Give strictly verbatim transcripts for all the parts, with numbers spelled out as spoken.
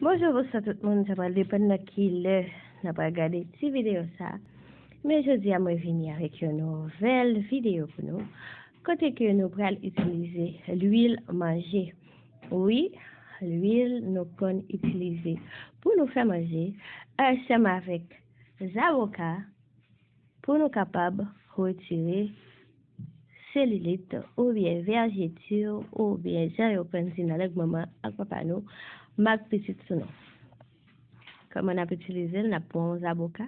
Bonjou, bonswa tout moun, sa pral depann nan ki lè n ap gade ti videyo sa. Men jodi a mwen vini avèk yon nouvèl videyo pou nou, kote ke nou pral itilize lwil manje. Wi, lwil nou konn itilize pou nou fè manje, ansanm avèk zaboka, pou nou kapab retire selilit oubyen vèjeti oubyen jan yo konn di nan lang manman ak papa nou, mak pitit sou nou. Kòman n ap itilize l? N ap pran yon zaboka,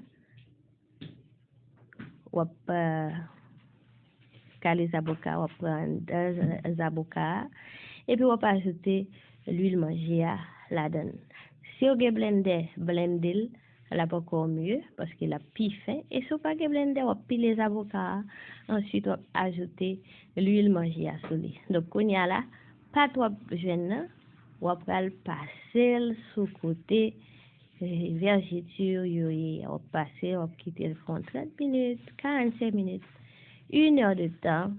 w ap kale zaboka, w ap pran anndan zaboka a, epi w ap ajoute lwil manje a ladan l. Si w gen blendè, blende l, l ap ankò mye, paske l ap pi fen. E si w pa gen blendè, w ap pile zaboka a, answit w ap ajoute lwil manje a sou li. Donk, kounye a la, pat w ap jwenn nan, w ap pral pase l sou kote vèjeti yo ye a. W ap pase, w ap kite l fè yon trant minit, karannsenk minit, inèdtan.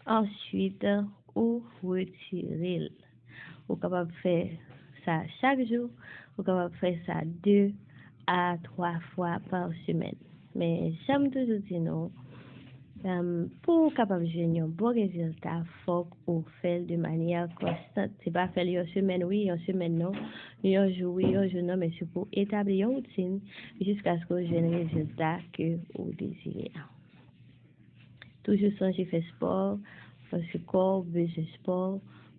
Answit, ou retire l. Ou kapab fè sa chak jou, ou kapab fè sa de a twa fwa pa semèn. Men jan m toujou di nou, pou w kapab jwenn yon bon rezilta, fòk ou fè l de manyè konstant. Se pa fè l yon semèn wi, yon semèn non, yon jou wi, yon jou non, men se pou w etabli yon woutin jiskaske w jwenn rezilta ke ou dezire a. Toujou sonje fè spò, paske kò w bezwen spò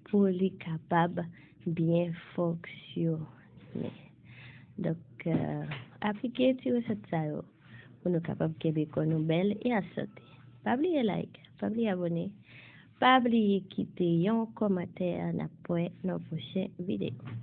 pou li kapab byen fonksyone. Donk, aplike ti resèt sa yo pou nou kapab kenbe kò nou bèl e an sante. Pa bliye like, pa bliye abòne, pa bliye kite yon kòmantè, n ap wè nan pwochen videyo.